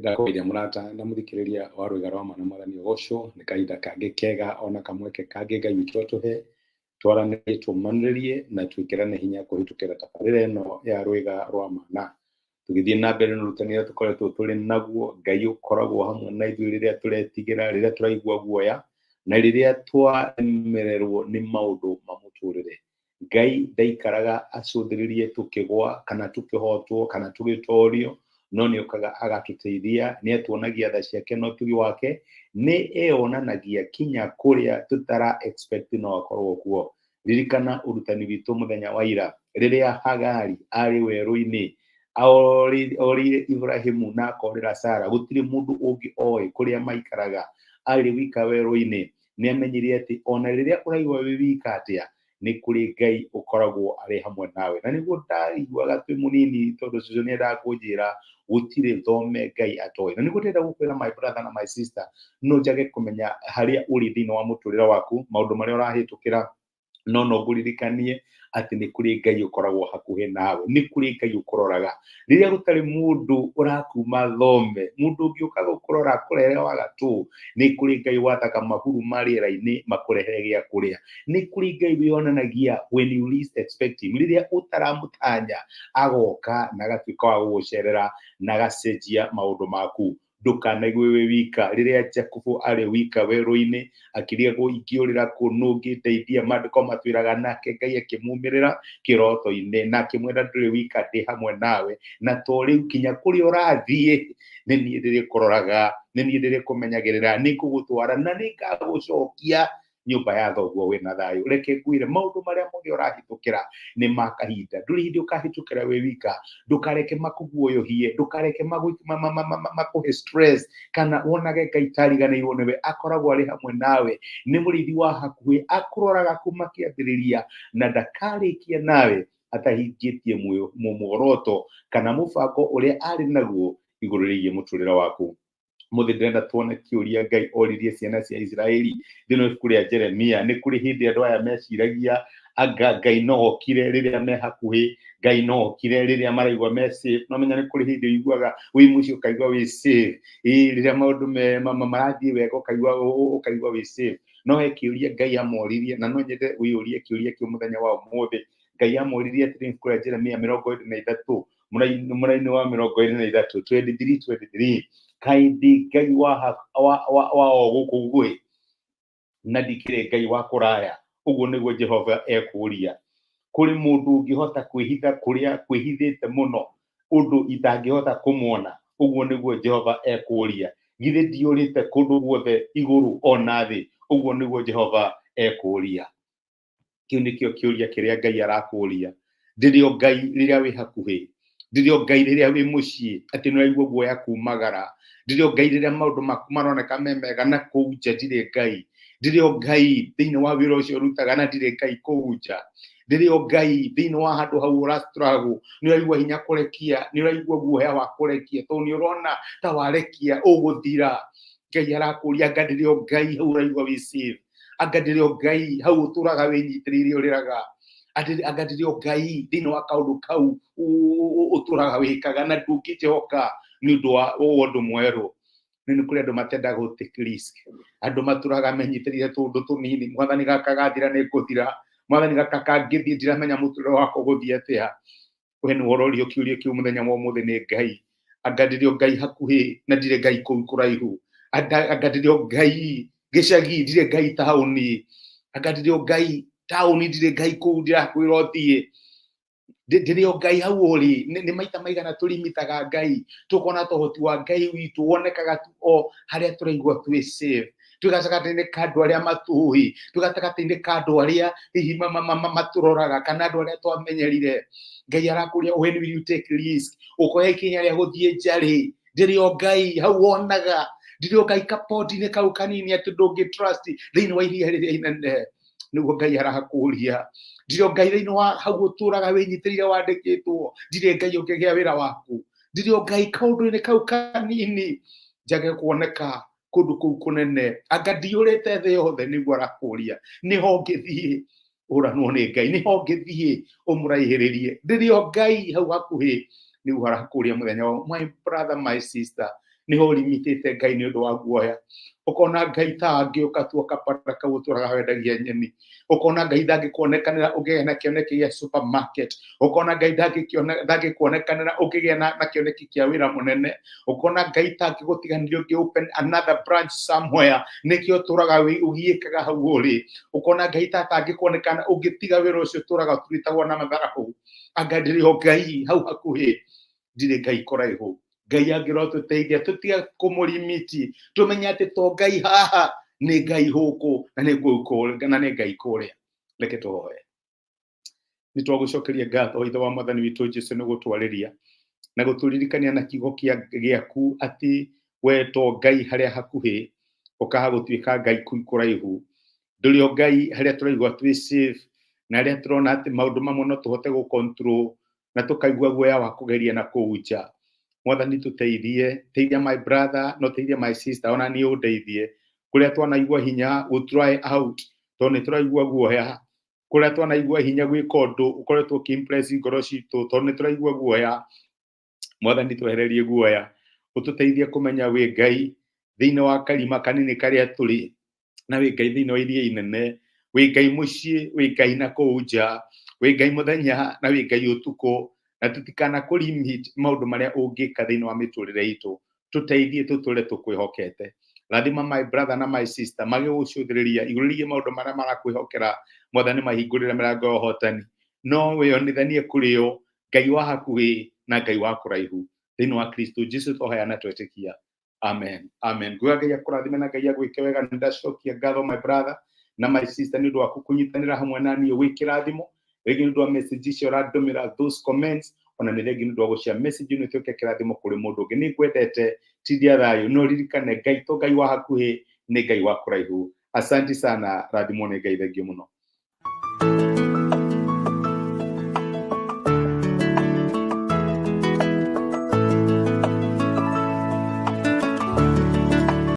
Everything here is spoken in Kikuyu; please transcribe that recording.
Nĩndakũgeithia mũrata na mũthikĩrĩria wa Rwĩga rwa Ma na Mwathani ũgocwo. Nĩ kahinda kangĩ kega ona kamweke kangĩ Ngai witũ atũhe twaranĩrie, tũmanĩrĩrie na twĩkĩrane hinya kũhĩtũkĩra tabarĩra ĩno ya Rwĩga rwa Ma. Na tũgĩthiĩ na mbere na ũrutani ũrĩa tũkoretwo tũrĩ naguo, Ngai ũkoragwo hamwe na ithuĩ rĩrĩa tũretigĩra, rĩrĩa tũraigua guoya na rĩrĩa twaremererwo nĩ maũndũ ma mũtũrĩre. Ngai ndaikaraga acũthĩrĩrie tũkĩgwa kana tũkĩhotwo kana tũgĩtorio, no nĩ okaga agatũteithia, nĩ atuonagia tha ciake na ũtugi wake, nĩ eyonanagia kinya kũrĩa tũtara expect no akorwo kuo. Ririkana ũrutani witũ mũthenya wa ira, rĩrĩa Hagari arĩ werũ-inĩ, orĩire Ibrahimu na akorĩra Sara, gũtirĩ mũndũ ũngĩ oĩ kũrĩa maikaraga, arĩ wika werũ-inĩ, nĩ amenyire atĩ ona rĩrĩa ũraigua wĩ wika atĩa, nĩ kũrĩ Ngai ũkoragwo arĩ hamwe nawe. Na nĩguo ndaiguaga twĩ mũnini, tondũ cũcũ nĩ endaga kũnjĩra gũtirĩ thome Ngai atoĩ. Na nĩguo ndĩrenda gũkwĩra, my brother na my sister, no njage kũmenya harĩa ũrĩ thĩinĩ wa mũtũrĩre waku, maũndũ marĩa ũrahĩtũkĩra, no no ngũririkanie atĩ nĩ kũrĩ Ngai ũkoragwo hakuhĩ nawe, nĩ kũrĩ Ngai ũkũroraga. Rĩrĩa gũtarĩ mũndũ ũrakuma thome, mũndũ ũngĩũka gũkũrora akũrehere wagatũ, nĩ kũrĩ Ngai wathaga mahuru ma rĩera-inĩ makũrehere gĩa kũrĩa. Nĩ kũrĩ Ngai wĩyonanagia when you least expect him, rĩrĩa ũtaramũtanya agoka na agatuĩka wa gũgũcerera na agacenjia maũndũ maku. Ndũkanaigue wĩ wika. Rĩrĩa Jakubu arĩ wika werũ-inĩ akĩrigagwo ingĩũrĩra kũ, nũ ũngĩndeithia, maandĩko matwĩraga nake Ngai akĩmumĩrĩra kĩroto-inĩ na akĩmwĩra ndũrĩ wika, ndĩ hamwe nawe, na to rĩu kinya kũrĩa ũrathiĩ nĩ niĩ ndĩrĩkũroraga, nĩ niĩ ndĩrĩkũmenyagĩrĩra, nĩ ngũgũtwara na nĩ ngagũcokia nyũmba ya thoguo wĩna thayũ. Reke ngwĩre, maũndũ marĩa mothe ũrahĩtũkĩra nĩ ma kahinda. Ndũrĩ hĩndĩ ũkahĩtũkĩra wĩ wika. Ndũkareke makũguoyohie, ndũkareke makũhe stress kana wonage Ngai tariganĩirwo nĩwe. Akoragwo arĩ hamwe nawe, nĩ mũrĩithi wa hakuhĩ, akũroraga kuma kĩambĩrĩria na ndakarĩkia nawe atahingĩtie muoroto kana mũbango ũrĩa arĩ naguo igũrũ rĩgiĩ mũtũrĩre waku. Mũthĩ ndĩrenda tuone kĩũria Ngai oririe ciana cia Isiraeli thĩinĩ wa ibuku rĩa Jeremia. Nĩ kũrĩ hĩndĩ andũ aya meciragia anga Ngai no okire rĩrĩa me hakuhĩ, Ngai no okire rĩrĩa maraigua me safe. No menya nĩ kũrĩ hĩndĩ ũiguaga wĩ mũciĩ ũkaigua wĩ safe, ĩĩ, rĩrĩa maũndũ marathiĩ wega ũkaigua wĩ safe. No he kĩũria Ngai amoririe, na no nyende wĩyũrie kĩũria kĩu mũthenya wa ũmũthĩ. Ngai amoririe atĩrĩ, ibuku rĩa Jeremia 23, mũraini wa 23, 23:23, kaĩ ndĩ Ngai wa o gũkũ gũkuhĩ na ndikĩrĩ Ngai wa kũraya? Ũguo nĩguo Jehova ekũũria. Kũrĩ mũndũ ũngĩhota kwĩhitha kũrĩa kwĩhithĩte mũno ũndũ itangĩhota kũmuona? Ũguo nĩguo Jehova ekũũria. Githĩ ndiyũrĩte kũndũ guothe igũrũ ona thĩ? Ũguo nĩguo Jehova ekũũria. Kĩu nĩkĩo kĩũria kĩrĩa Ngai arakũũria. Ndĩrĩ o Ngai rĩrĩa wĩ hakuhĩ, ndĩrĩ o Ngai rĩrĩa wĩ mũciĩ atĩ nĩ ũraigua guoya kumagara, ndĩrĩ o Ngai rĩrĩa maũndũ maku maroneka me mega na kũu nja, ndirĩ Ngai, ndĩrĩ o Ngai thĩinĩ wa wĩra ũcio ũrutaga na ndirĩ Ngai kũu nja, ndĩrĩ o Ngai thĩinĩ wa handũ hau ũra struggle, nĩ ũraigua hinya kũrekia, nĩ ũraigua guoya wa kũrekia tondũ nĩ ũrona ta warekia ũgũthira. Ngai arakũria, anga ndĩrĩ o Ngai hau ũraigua wĩ safe? Anga ndĩrĩ o Ngai hau ũtũraga wĩnyitĩrĩire ũrĩraga? Anga ndĩrĩ o Ngai thĩinĩ wa kaũndũ kau ũtũraga wĩkaga na ndũngĩnjĩhoka nĩ ũndũ wa ũndũ mwerũ? Nĩ kũrĩ andũ matendaga gũ take risk, andũ matũraga menyitĩrĩire tũũndũ tũnini. Mwathani, gaka gathira nĩ ngũthira. Mwathani, gaka kangĩthiĩ ndiramenya mũtũrĩre wakwa ũgũthiĩ atĩa. We nĩ ũrorio kĩũria kĩu mũthenya wa ũmũthĩ nĩ Ngai. Anga ndĩrĩ o Ngai hakuhĩ na ndirĩ Ngai kũu kũraihu? Anga ndĩrĩ o Ngai gĩcagi, ndirĩ Ngai taũni? Anga ndĩrĩ o Ngai taũni, ndirĩ Ngai kũu ndĩrakwĩra ũthiĩ? Ndĩrĩ o Ngai hau ũrĩ? Nĩ maita maigana tũrimitaga Ngai, tũkona ta ũhoti wa Ngai witũ wonekaga tu o harĩa tũraigua twĩ safe, twĩ gatagatĩ-inĩ ka andũ arĩa matũĩ, twĩ gatagatĩ-inĩ ka andũ arĩa hihi matũroraga kana andũ arĩa twamenyerire. Ngai arakũria, when will you take risk? Ũkoya ikinya rĩa gũthiĩ nja rĩ? Ndĩrĩ o Ngai hau wonaga? Ndĩrĩ o Ngai kapondi-inĩ kau kanini atĩ ndũngĩ trust thĩinĩ wa iria rĩrĩa inene? Nĩguo Ngai arakũria. Ndirĩ o Ngai thĩinĩ wa hau ũtũraga wĩnyitĩrĩire wandĩkĩtwo? Ndirĩ Ngai ũngĩgĩa wĩra waku? Ndirĩ o Ngai kaũndũ-inĩ kau kanini njage kuoneka kũndũ kũu kũnene? Anga ndiyũrĩte thĩ yothe? Nĩguo arakũria. Nĩho ũngĩthiĩ ũranwo nĩ Ngai, nĩho ũngĩthiĩ ũmũraihĩrĩrie? Ndĩrĩ o Ngai hau hakuhĩ? Nĩguo arakũria mũthenya wa, my brother, my sister. Nĩho ũrimitĩte Ngai nĩ ũndũ wa guoya. Ũkona Ngai ta angĩũka tu ũkapata kau ũtũraga wendagia nyeni. Ũkona Ngai ndangĩkuonekanĩra ũngĩgĩa na kĩoneki gĩa supermarket. Ũkona Ngai ndangĩkuonekanĩra ũngĩgĩa na kĩoneki kĩa wĩra mũnene. Ũkona Ngai ta angĩgũtiganĩria ũngĩ open another branch somewhere, nĩkĩo ũtũraga ũgiĩkaga hau ũrĩ. Ũkona Ngai ta atangĩkuonekana ũngĩtiga wĩra ũcio ũtũraga ũtuĩtagwo na matharabu. Anga ndĩrĩ o Ngai hau hakuhĩ, ndirĩ Ngai kũraihu. Ngai angĩrotũteithia tũtige kũmũrimiti, tũmenye atĩ to Ngai haha, nĩ Ngai gũkũ na nĩ kũu kũrĩa, na nĩ Ngai kũrĩa. Reke tũhoe. Nĩ twagũcokeria ngatho Ithe wa Mwathani witũ Jesu nĩ gũtwarĩria na gũtũririkania na kiugo gĩaku atĩ we to Ngai harĩa hakuhĩ, ũkaga gũtuĩka Ngai kũu kũraihu. Ndũrĩ o Ngai harĩa tũraigua twĩ safe na harĩa tũrona atĩ maũndũ mamwe no tũhote gũ control na tũkaigua guoya wa kũgeria na kũu nja. Mwathani tũteithie, teithia my brother, no teithia my sister, ona niĩ ũndeithie kũrĩa twanaigua hinya gũ try out tondũ nĩ tũraigua guoya, kũrĩa twanaigua hinya gwĩka ũndũ ũkoretwo ũkĩ-impress ngoro citũ tondũ nĩ tũraigua guoya. Mwathani twehererie guoya, ũtũteithie kũmenya wĩ Ngai thĩinĩ wa karima kanini karĩa tũrĩ, na wĩ Ngai thĩinĩ wa iria inene, wĩ Ngai mũciĩ, wĩ Ngai na kũu nja, wĩ Ngai mũthenya na wĩ Ngai ũtukũ, na tũtikana kũ limit maũndũ marĩa ũngĩka thĩinĩ wa mĩtũrĩre itũ. Tũteithie tũtũre tũkwĩhokete. Rathima my brother na my sister magĩgũcũthĩrĩria igũrũ rĩgiĩ maũndũ marĩa marakwĩhokera. Mwathani mahingũrĩre mĩrango ya ũhotani, no wĩonithanie kũrĩ o Ngai wa hakuhĩ na Ngai wa kũraihu. Thĩinĩ wa Kristo Jesu twahoya na twetĩkia, amen, amen. Nguga Ngai akũrathime na Ngai agwĩke wega. Nĩ ndacokia ngatho my brother na my sister nĩ ũndũ waku kũnyitanĩra hamwe na niĩ wĩ kĩrathimo, rĩngĩ nĩ ũndũ wa message icio ũrandũmĩra, those comments, ona nĩ rĩngĩ nĩ ũndũ wa gũshare message ĩno ĩtuĩke kĩrathimo kũrĩ mũndũ ũngĩ. Nĩ ngwendete, tindia thayũ, no ririkane Ngai to Ngai wa hakuhĩ, nĩ Ngai wa kũraihu. Asanti sana, rathimwo nĩ Ngai. Thengiũ mũno.